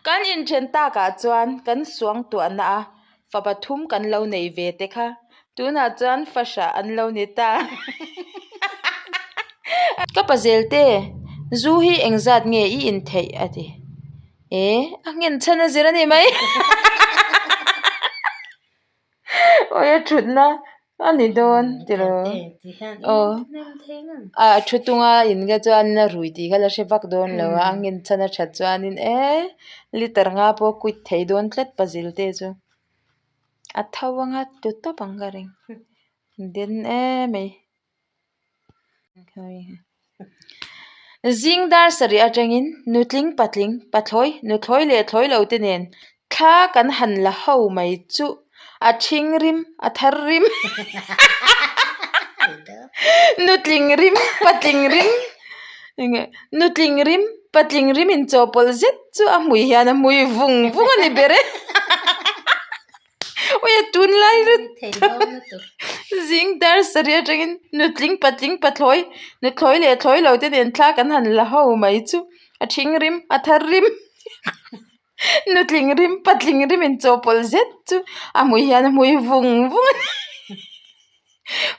Kan inthen takah chuan kan suangtuahna a fa pathum kan lo nei ve te kha tunah chuan fa hrah an lo ni ta. Ka pa zelte, zu hi engzat nge i intheih a ti. E, a nghen chhan a zir a ni mai. Awi a thutna a ni dawn tiraw aw a thu tunga in kha chuan a rui tih kha la hre vak dawn lo a a nghen chhan a that chuanin e liter nga pawh quit thei dawn tlat pazil te chu a tho anga tlu tawp ang ka ring den emai. Zing dar sarih atangin nutling patling, pathlawi, nuthlawi leh thlawi lo te nen thla kan han la ho mai chuh a thing rim, a thar rim, nutling rim, patling rim, nutling rim, patling rim inchawhpawlh zet chu a hmui hian a hmui vung vung a ni ber e. Awia tunlai zing dar sarih atangin nutling patling pathlawi nuthlawi leh thlawi lo te nen thla kan han la ho mai chu a thing rim a thar rim nutling rim patling rim inchawhpawlh zet chu a hmui hian a hmui vung vung a ni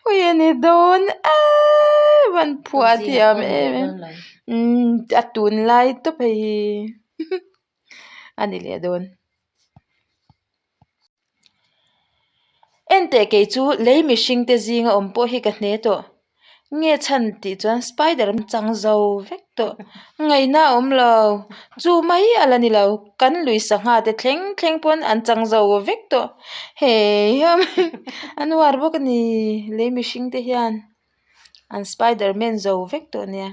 awia ni dawn em an phuah thiam em em umm a tunlai tawp hei hi a ni leh dawn. Enteh kei chu lei mihring te zinga awm pawh hi ka hne tawh. Nge chhan tih chuan spider an chang zo vek tawh. Ngaihna a awm lo. Chu mai a la ni lo. Kan lui sangha te thleng thleng pawn an chang zo vek tawh. Hei hian an uar bawk a ni lei mihring te hian an spider man zo vek tawh nia.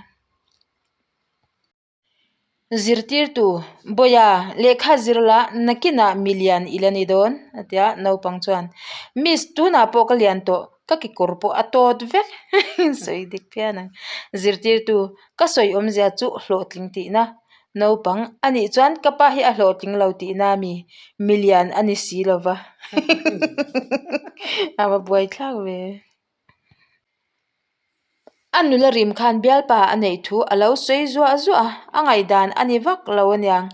Zirtirtu, Bawiha, lehkha zir la, nakinah mi lian i la ni dawn, a ti a, naupang chuan, Miss, tunah pawh ka lian tawh, ka kekawr pawh a tawt vek, sawi dik phian ang. Zirtirtu, Ka sawi awmzia chu hlawhtling tihna. Naupang, Anih chuan ka pa hi a hlawhtling lo tihna mi, mi lian a ni si lo va. A va buaithlak ve. A nula rim khan bialpa a neih thu a lo sawi zuah zuah a, a ngaihdan a ni vak lo aniang.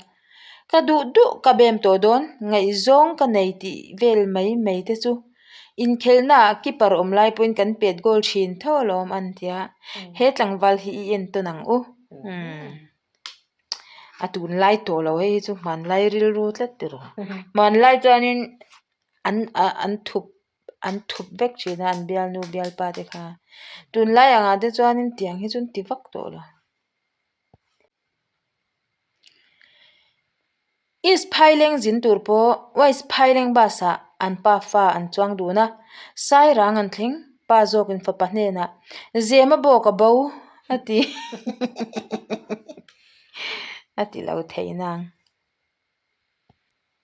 Ka duh duh ka bem tawh dawn, ngaihzawng ka nei tih vel mai mai te chu inkhelhnaah keeper awm lai pawhin kan pet goal thin tho alawm an ti a, he tlangval hi i entawn ang u. Umm. A tunlai tawh lo hei hi chu hmanlai rilru tlat tiraw. Hmanlai chuanin an an thup. an thup vek thin a an bialnu bialpa te kha tunlai angah te chuanin tiang hi chu an ti vak tawh lo. East Phaileng zin tur pawh West Phaileng bus ah an pa fa an chuang dun a, Sairang an thleng pa zawkin fapa hnenah Zema bawk a bo a ti a ti lo thei nang.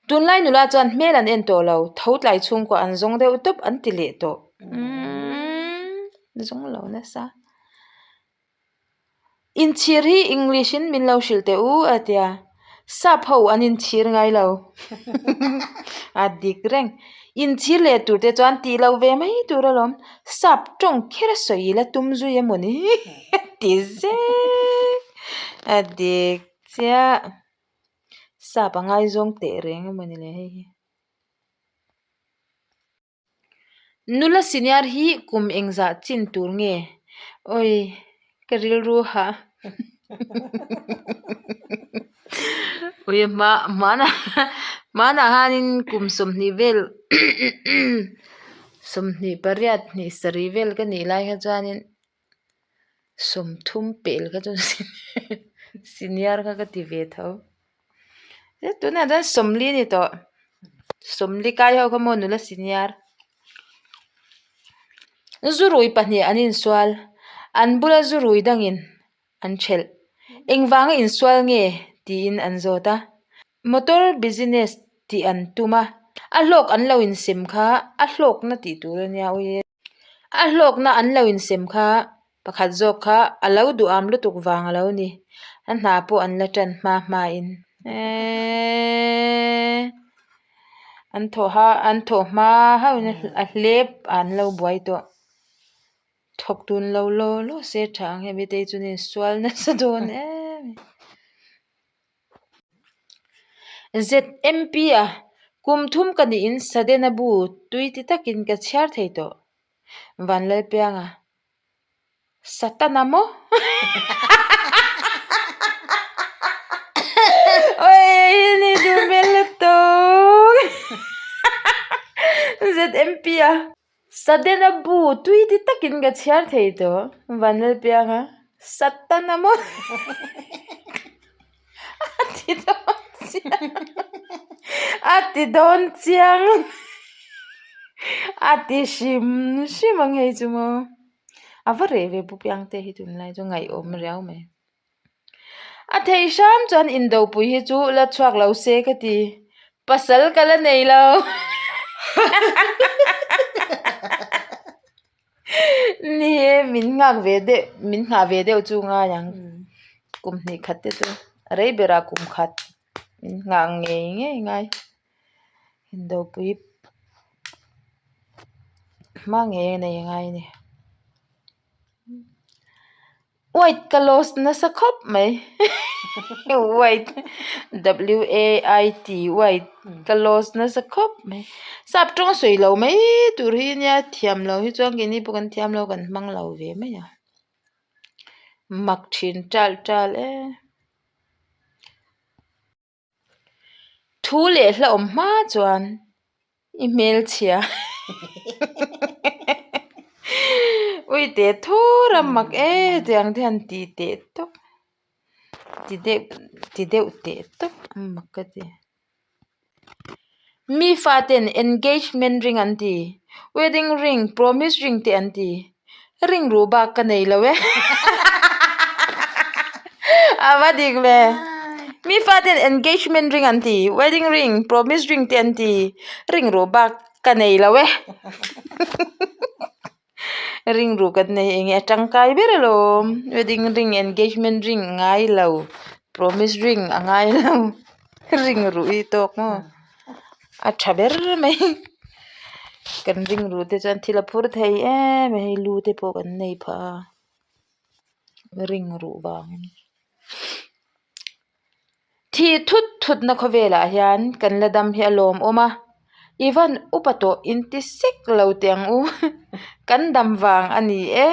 Tunlai nula chuan hmel an en tawh lo, tho tlai chhungkua an zawng deuh tawp an ti leh tawh. Umm zawng lo nasa. Inchhir hi English in min lo hrilh teh u a ti a, sap ho an inchhir ngai lo. A dik reng. Inchhir leh tur te chuan tih loh ve mai tur alawm. Sap tawng kher a sawi ila tum zui emawni a ti zek. A dik chiah. Sap a ngaizawng teh reng emaw ni le hei hi. Nula senior hi kum engzah chin tur nge? Awi ka rilru hah Ui hma hmanah hmanah khanin kum 20 vel 28 hnih sarih vel ka nih lai kha chuanin 30 pel kha chu senior kha ka ti ve tho tunah chuan 40 a ni tawh 40 kai ho kha maw nula senior zurui pahnih an insual an bula zurui dangin an thelh engvanga insual nge tiin an zawt a motor business tih an tum a a hlawk an lo insem kha a hlawkna tih tur a nia ui. A hlawkna an lo insem kha pakhat zawk kha a lo duham lutuk vang a lo ni. A hna pawh an la tan hma hma in eeeee an thawh ha an thawh hma hauhin a hlep an lo buai tawh. Thawk tun lo law law se tha ang hemi te hi chuan insual nasa dawn em. ZMP a kum thum ka niin Sudden-a bu tui ti takin ka chhiar thei tawh. Vanlalpianga, Satana maw? Oi ni duh hmel lutuk. ZMP a Sudden-a bu tui ti takin ka chhiar thei tawh. Vanlalpianga, Satana maw? A ti dawn chiang a ti dawn chiang a ti hrim hrim ang hei chu maw a va reh ve pu piangte hi tunlai chu ngaihawm riau mai a thei hram chuan indopui hi chu la chhuak lo se ka ti pasal ka la nei lo. Ni e, min nghak ve deuh, min nghah ve deuh chu ngai ang. Kum hnih khat te chu a rei berah kum khat min nghah ngei ngei ngai. Indopui hma ngei a nei ngai a ni. Wait ka lost nasa khawp mai wait w a i t wait ka lost nasa khawp mai sap tawng sawi lo mai tur hi nia thiam lo hi chuan keini pawh kan thiam lo kan hmang lo ve mai a mak thin tal tal e. Thu leh hlauhawm hma chuan i hmelchhia ui teh thur a mak e tiang te hian ti teh tawp ti deuh ti deuh teh tawp a mak ka ti. Mi faten engagement ring an ti, wedding ring, promise ring te an ti. Ring ruh bak ka nei lo e. A va dik ve. Mi faten engagement ring an ti, wedding ring, promise ring te an ti. Ring ruh bak ka nei lo e. Ring ruh kan nei eng nge a tangkai ber alawm. Wedding ring, engagement ring a ngai lo, promise ring a ngai lo. Ring ruh hi tawk maw a tha ber mai kan ring ruh te chuan thil a phur thei em a hei lu te pawh kan nei phah a ring ruh vangin thih thut thut na khawvelah hian kan la dam hi a lawmawm a i van upa tawh inti sek lo teh ang u kan dam vang a ni e.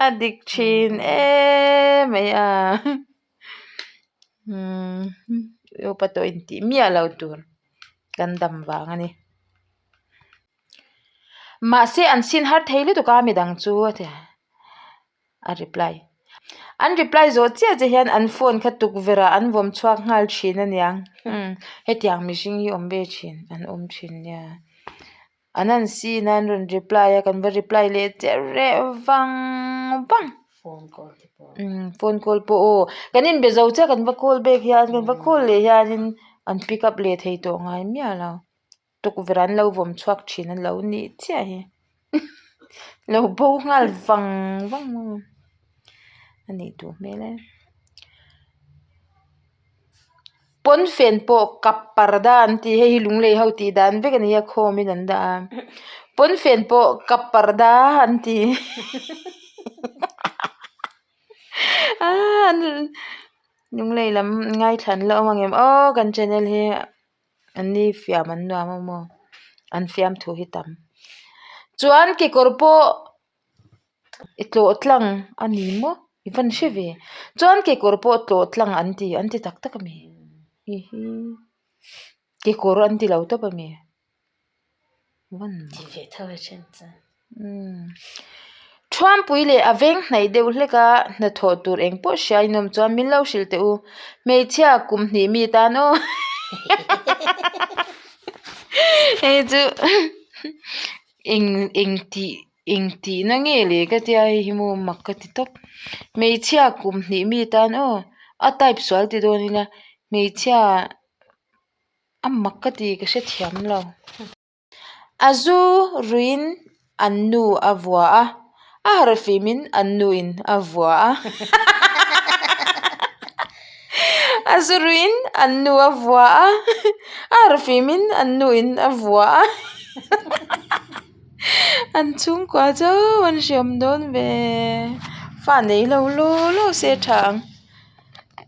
A dik thin em mai a umm upa tawh intih miah lo tur kan dam vang a ni mahse an sin har thei lutuk a midang chu a ti a reply an reply zawh chiah chiah hian an phone kha tukverh ah an vawm chhuak nghal thin a niang hetiang mihring hi awm ve thin an awm thin nia. An han sin a an rawn reply a kan va reply leh che reh vang vang phone call te pawh umm phone call pawh aw kan inbe zo chiah kan va call back hian kan va call leh hianin an pick up leh thei tawh ngai miah lo tukverh an lo vawm chhuak thin a lo nih chiah hi lo bo nghal vang vang a nih duh hmel e. Pawnfen pawh kap parda an tih hei hi lunglei ho tih dan vek a ni a khawmin an dah a pawnfen pawh kap parda an ti aaa lunglei lam ngaithla an la awm ang em aw kan channel hi an ni fiam an nuam a maw an fiamthu hi tam chuan kekawr pawh. I tlawh tlang a ni maw i van hre ve chuan kekawr pawh tlawh tlang an ti an ti tak tak a mi hi hi kekawr an ti lo tawp a mi van ti ve tho a then chuan umm thuampui leh a veng hnaih deuh hlek a hnathawh tur eng pawh hria in awm chuan min lo hrilh teh u hmeichhia kum hnih mi tan aw hei chu eng eng tih. Engtihna nge le ka tia hei hi maw mak ka ti tawp hmeichhia kum hnih mi tan aw a type sual ti dawn ila hmeichhia a mak ka ti ka hrethiam lo a zu ruiin an nu a vua a a harh fim in an nu in a vua a a zu ruiin an nu a vua a a harh fim in an nu in a vua a. An chhungkua chu an hriam dawn ve fa nei lo law law se tha ang.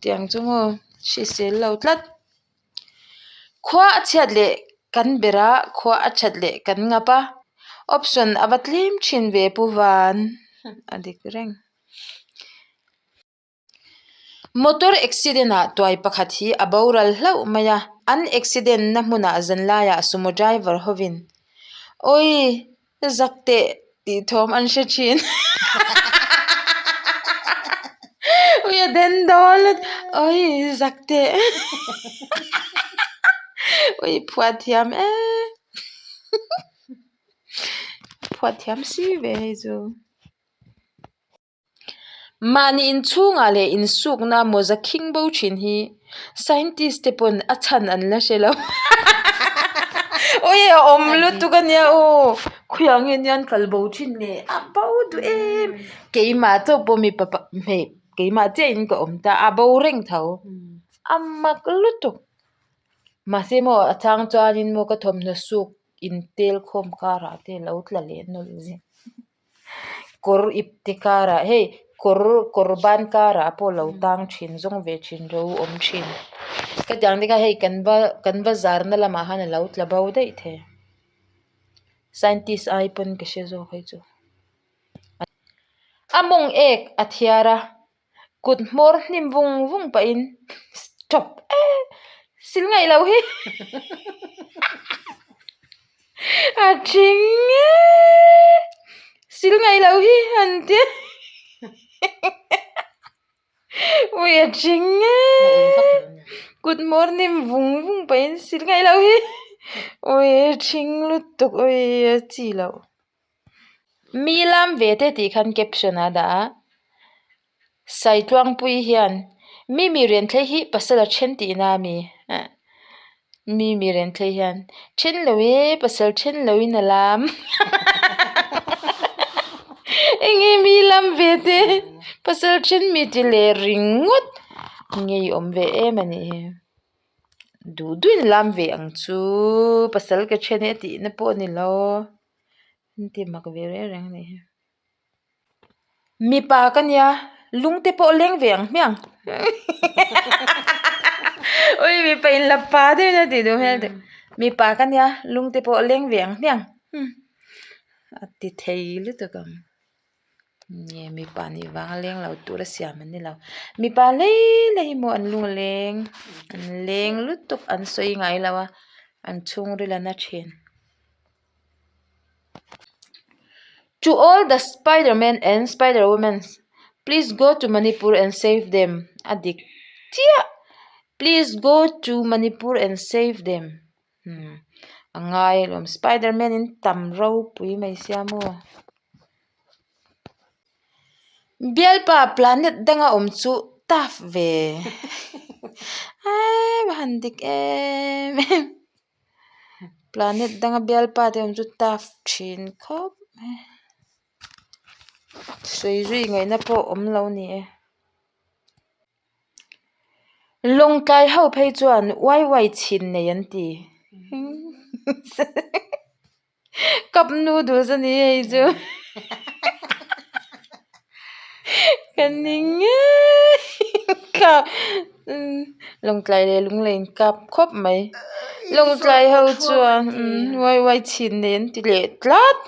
Tiang chu maw hrisel lo tlat. Khua a chhiat leh kan ber a, khua a that leh kan ngap a. Option a va tlem thin ve Pu Van a dik reng. Motor accident ah tuai pakhat hi a boral hlauh mai a, an accident na hmunah zanlaiah sumo driver hovin Awii zak teh tih thawm an hre thin Ui a den dawn Awii zak teh Ui phuah thiam em phuah thiam si ve hei chu. Mahni inchhungah leh insukna mawza khing bo thin hi scientist te pawn a chhan an la hre lo. Awi a awm lutuk a nia aw khawiah nge nian kal bo thin le a bo duh em keimah chauh pawh mipa hmei keimah chiah in ka awm ta a bo reng tho a mak lutuk mahse maw a chang chuanin maw ka thawmhnaw suk intel khawm karah te a lo tla leh nawlh zing. Kawr ip te karah hei kawr kawr ban karah pawh lo tang thin zawng ve thin ro awm thin ka tih ang te kha hei kan va kan va zar na lamah khan alo tla bo daih thei scientist ai pawn ka hre zawk hei chu a mawng ek a thiar a. Kut hmawr hnim vung vung pahin stop e sil ngaih loh hi a thing e sil ngaih loh hi an ti ui a thing e kut hmawr hnim vung vung pahin sil ngaih loh hi ui a thing lutuk ui a chi loh. Mi lam ve te tih khan caption ah a dah a Saitluangpui hian mi mi Renthlei hi pasal a then tihna a mi ah mi mi Renthlei hian then lo e pasal then lo in a lam enge mi lam ve te pasal then mi ti leh ringawt ngeiawm ve em a nih hi. Duh duhin lam ve ang chu pasal ka then e tihna pawh a ni lo. An ti mak ve reng reng a nih hi. Mipa ka nia lung te pawh leng ve ang hmiang ui mipa in la pa deuh in a tih duh hmel deuh mipa ka nia lung te pawh leng ve ang hmiang a ti thei lutuk ang nge mipa nih vanga leng lo tur a siam an ni lo mipa hlei hlei hi maw an lung a leng an leng lutuk an sawi ngai lo a an chhungril a na thin. To all the spiderman and spiderwomans please go to Manipur and save them a dik chiah please go to Manipur and save them umm a ngai alawm spiderman in tam ropui mai sia maw. Bialpa planet danga awm chu tough ve eee va han dik em em. Planet danga bialpa te awm chu tough thin khawp mai sawi zui ngaihna pawh awm lo a ni e lawngtlai ho phei chuan uai uai chhin nei an ti cup noodles a ni hei chu ka ning ngei kap lawngtlai leh lunglei in kap khawp mai lawngtlai ho chuan uai uai chhin nei an ti leh tlat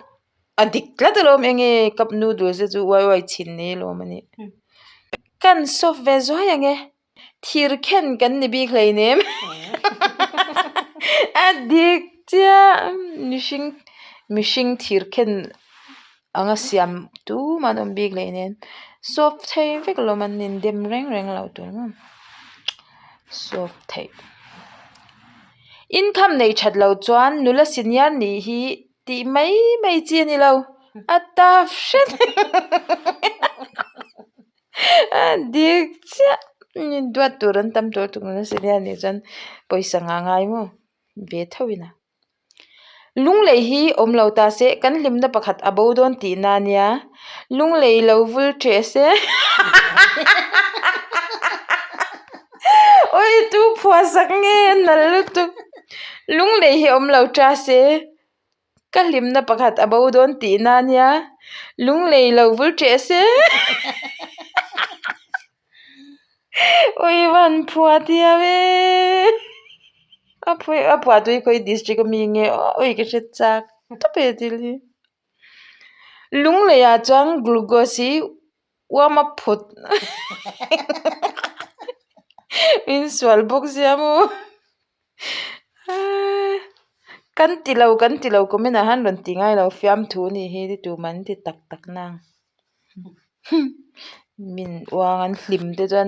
a dik tlat alawm eng nge cup noodles te chu uai uai chhin nei alawm a nih kan soft ve zuai ang e. Thir khen kan ni bik hleinem a dik chiah mihring mihring thir khen anga siam tumah an awm bik hleinem soft thei vek lo an indem reng reng lo tur maw soft theih income neih that loh chuan nula senior nih hi tih mai mai chi a ni lo a tough hret. Dik chiah duat tur an tam tawh lutuk nasa nia nih chuan pawisa ngah ngai maw ve tho in a lunglei hi awm lo ta se kan hlimna pakhat a bo dawn tih na nia lunglei lo vul teh se awi tu phuah sak nge nalh lutuk lunglei hi awm lo ta se. Ka hlimna pakhat a bo dawn tihna ania lunglei lo vul teh se. Ui van phuah thiam e a phui a phuah tui khawi district ami nge aw ui ka hre chak tawp e thil hi Lungleiah chuan glucose hi uam a phut insual bawk sia maw kan ti lo kan ti lo comment ah hian rawn ti ngai lo fiamthu a nih hi ti tur man ti tak tak nang. Min uang an hlim te chuan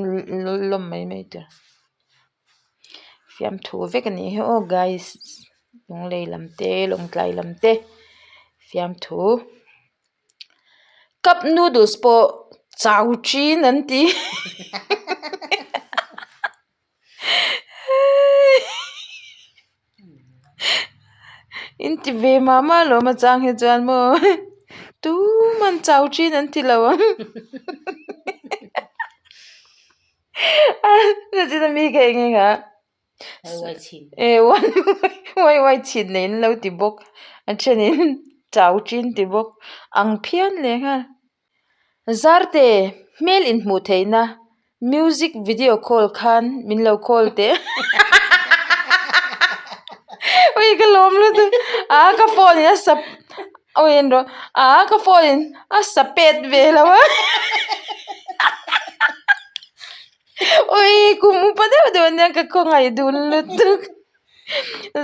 lawm mai mai tur fiamthu vek a nih hi aw guys lunglei lam te lawngtlai lam te fiamthu cup noodles pawh chau thin an ti. In ti ve mah mah alawm a chang hi chuan maw tuman chau thin an ti lo ang nachin ami kha eng eng ah e uai uai chhin nei an lo ti bawk a thenin chau thin ti bawk ang phian leh nghal. Zarte, hmel inhmuh theihna music video call khan min lo call teh. Ui ka lawm lutuk a ka phone in a sap ui en rawh a ka phone in a sa pet ve lo a ui kum upa deuh deuh ania ka khawngaih dun lutuk.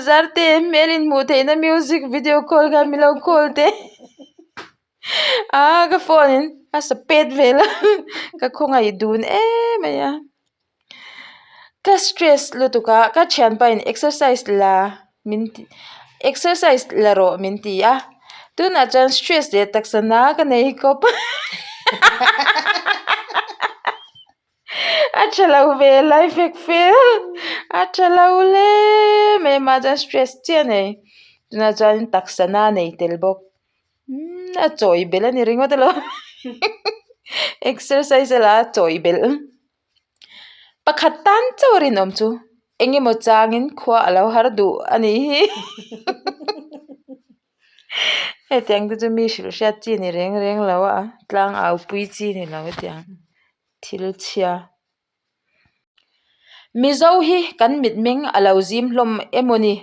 Zarte, hmel inhmuh theihna music video call khan min lo call teh. Aa ka phone in a sa pet vel a ka khawngaih dun em mai a ka stress lutuk a ka thianpa in exercise la min ti exercise la rawh min ti a tunah chuan stress leh taksa na ka nei kawp a tha lo ve lai fek fel a tha lo hle mai a mah chuan stress chiah a nei tunah chuan taksa na a nei tel bawk. Umm a chawi belh a ni ringawt alawm exercise a la a chawi belh pakhat tan chauh a rinawm chu eng emaw changin khua a lo har duh a nih hi hetiang te chu mi hrilh hriat chi ni reng reng lo a tlang au pui chi ni lo hetiang thil chhia. Mizo hi kan mitmeng a lo zim hlawm emaw ni?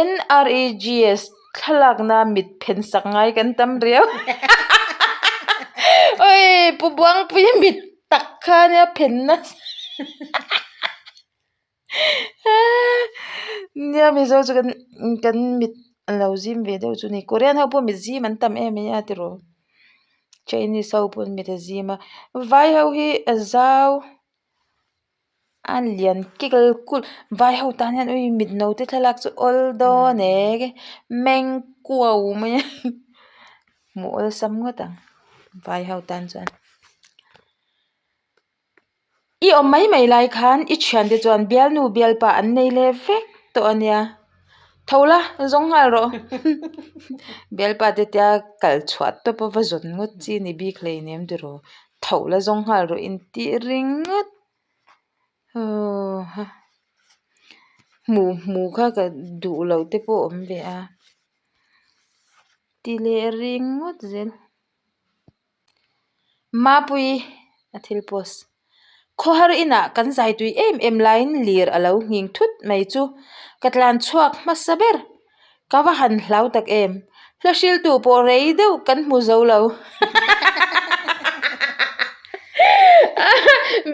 NREGS thlalakna mit phen sak ngai kan tam riau. Oi Pu Buangpuia mit tak kha nia phen nasa. Nia Mizo chu kan kan mit a lo zim ve deuh chu ni. Korean ho pawh mit zim an tam em em a tiraw. Chinese ho pawh mit a zim a vai ho hi a zau a lian kek kul vai ho tan hian ui mit no te thlalak chu awl dawn e meng kuau mai a hmuh awlsam ngawt ang vai ho tan chuan. I awm mai mai lai khan i thiante chuan bialnu bialpa an nei leh vek tawh a nia. Tho la, zawng nghal rawh. Bialpa te tia kal chhuah tawp a va zawn ngawt chi ni bik hleinem tiraw. Tho la zawng nghal rawh intih ringawt. Aww hmuh hmuh kha ka duh loh te pawh a awm ve a. Ti leh ringawt zel. Mapui a thil post khawhar inah kan zai tui em em laiin lir a lo nghing thut mai chu ka tlan chhuak hmasa ber ka va han hlau tak em hla hriltu pawh rei deuh kan hmu zo lo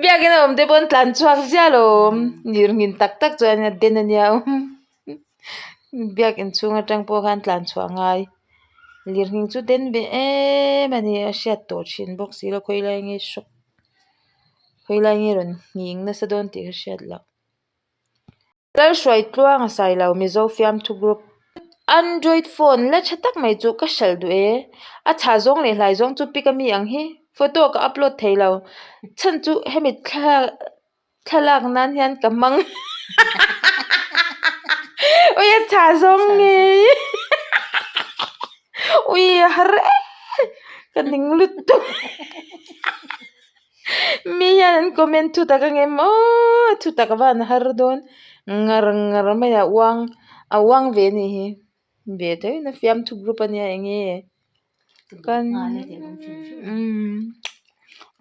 biakin a awm te pawn tlan chhuak ziah lo awm lir nghin tak tak chuan a den a nia biakin chhung atang pawh khan tlan chhuah a ngai. Lirnghing chu den ve em a ni a hriat tawh thin bawk si lo khawi lai nge shock khawi lai nge rawn nghing nasa dawn tih ka hriat loh. Lalhruaitluang a sai lo Mizo fiamthu group Android phone la tha tak mai chu ka hralh duh e a chhah zawng leh hlai zawng chu pic ami ang hi photo ka upload thei lo chhan chu hemi thlalak Thlalak nan hian ka hmang ui a chhah zawng ngei ui a har em ka ning lutuk mi hian an comment thu tak ang em aw thu tak a van har dawn ngar ngar mai a uang a uang ve a nih hi ve tawhin a fiamthu group a nia eng nge kan umm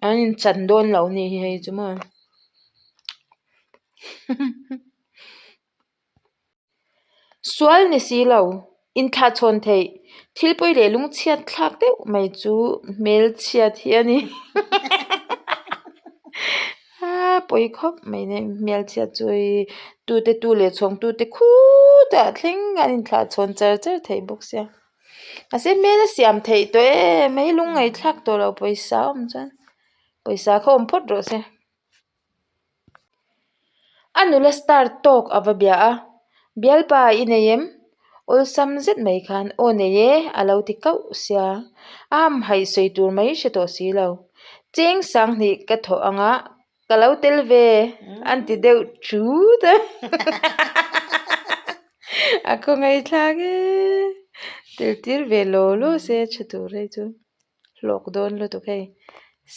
an inchan dawn lo a nih hi hei chu maw. Sual ni si lo, inthlahchhawn theih, thil pawi leh lungchhiat thlak deuh mai chu hmelchhiat hi a ni. A pawi khawp mai nen hmelchhiat chu hei tute tu leh chhawng tute khutah thleng an inthlahchhawn char char theih bawk sia. Mahse hmel a siam theih tawh em mai lungngaihthlak tawh loh pawisa a awm chuan pawisa kha awm phawt rawh se. A nula star tawk a va bia a, Bialpa i nei em? Awlsam zet mai khan aw nei e a lo ti kauh sia, a hamhaih sawi tur mai hre tawh si lo. Cheng sanghnih ka thawh anga ka lo tel ve an ti deuh thut a, a khawngaihthlak e, tel tir ve law law se tha tur hei chu. Hlawk dawn lutuk hei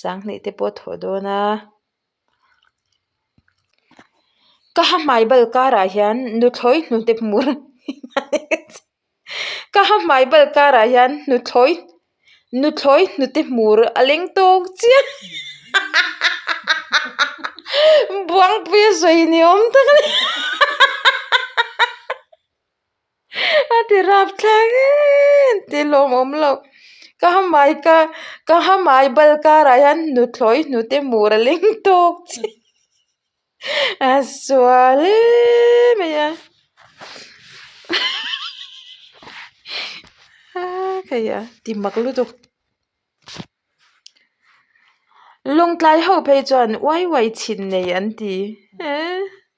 sanghnih te pawh a thawh dawn a ka ha hmai bal karah hian nuthlawi hnute hmur ka ha hmai bal karah hian nuthlawi nuthlawi hnute hmur a leng tawk chiah buangpui a sawi ni awm tak a ni. A ti rap thlak em ti lawmawm loh ka hamai ka ka hamai bal karah hian nuthlawi hnute hmur a leng tawk chiah a sual em mai a kei a ti mak lutuk lawngtlai ho phei chuan uai uai chhin nei an ti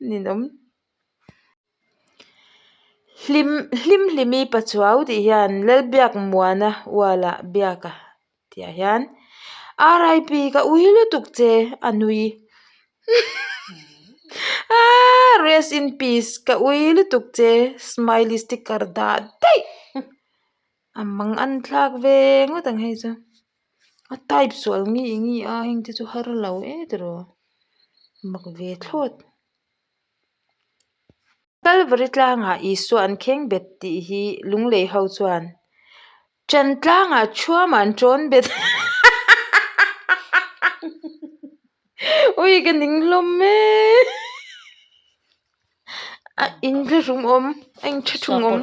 ninawm. Hlim hlim hlimi pachuau tih hian Lalbiak Muana uala biaka tihah hian RIP ka ui lutuk che a nui aaa rest in peace ka ui lutuk che smiley sticker dah daih a mang an thlak ve ngawt ang hei chu a type sual ngi ngi a heng te chu har lo e tiraw mak ve thlawt. Kalvari tlangah Isua an kheng bet tih hi Lunglei ho chuan Ṭan tlangah Thuama an ṭawn bet Ui ka ning hlawm e A in thlahrung awm a in thlahrung awm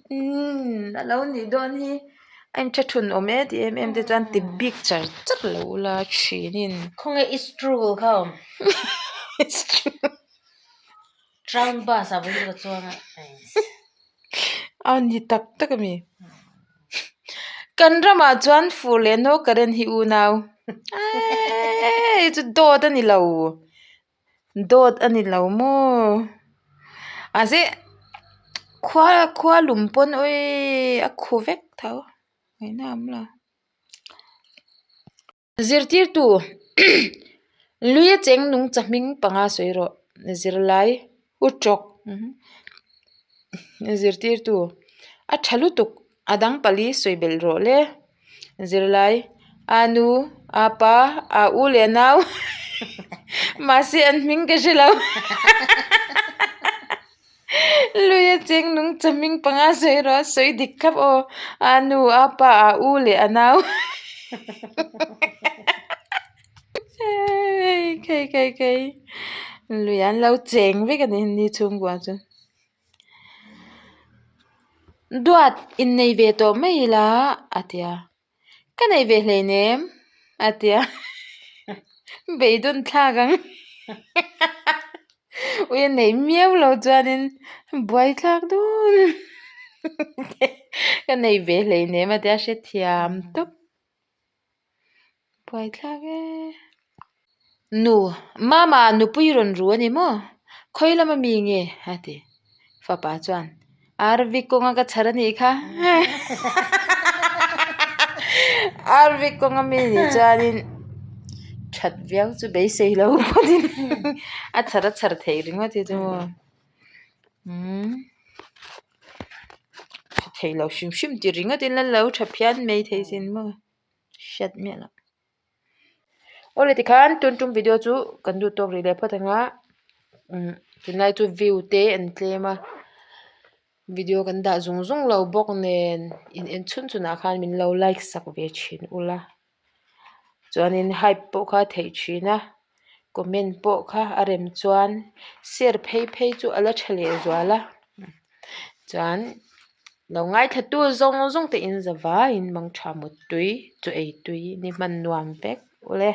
Umm a lo nih dawn hi. A in tha thun awm e tih em em te chuan ti bik char char lo ula thinin. Khawnge i stroll kha awm? Town bus ah vawiin ka chuang a. A ni tak tak a mi. Kan ramah chuan fur leh no current hi unau. Eeii chu dawt a ni lo. Dawt a ni lo maw? Mahse khua khua lum pawn awii a khu vek tho ngaihna a awm lo. Zirtirtu lui a cheng nung cha hming panga sawi rawh zirlai u tawk zirtirtu a tha lutuk a dang pali sawi belh rawh le. Zirlai, A nu, a pa, a u leh a nau mahse an hming ka hre lo Lui a cheng nung cha hming panga sawi erawh a sawi dik thlap aw A nu, a pa, a u leh a nau Khei khei khei Lui an lo cheng vek a ni ni chhungkua chu. Duat innei ve tawh mai ila a ti a, ka nei ve hleinem a ti a, beidawn thlak ang ui a neih miau lo chuanin buai thlak dawn ka nei ve hleinem a ti a hrethiam tawp. Buaithlak e. Nu, Mama nupui rawn ru a ni maw? Khawi lama mi nge? a ti. Fapa chuan, RV kawnga ka chhar a nih kha. RV kawnga mi nih chuanin that viau chu beisei lo pawhin a chhar a chhar theih ringawt hi chu maw. Umm tha thei lo hrim hrim ti ringawt in la lo tha phian mai thei sin maw hriat miah loh. Awle tikhan tun tum video chu kan duh tawk rih leh phawt ang a umm tunlai chu view te an tlem a video kan dah zung zung lo bawk nen in en chhun chhun ah khan min lo like sak ve thin ula chuanin hype pawh kha theih thin a. Comment pawh kha a rem chuan share phei phei chu a la tha leh zual a chuan lo ngaithla tu zawng zawng te in za vaiin mangtha mut tui chu ei tui ni hman nuam vek ule.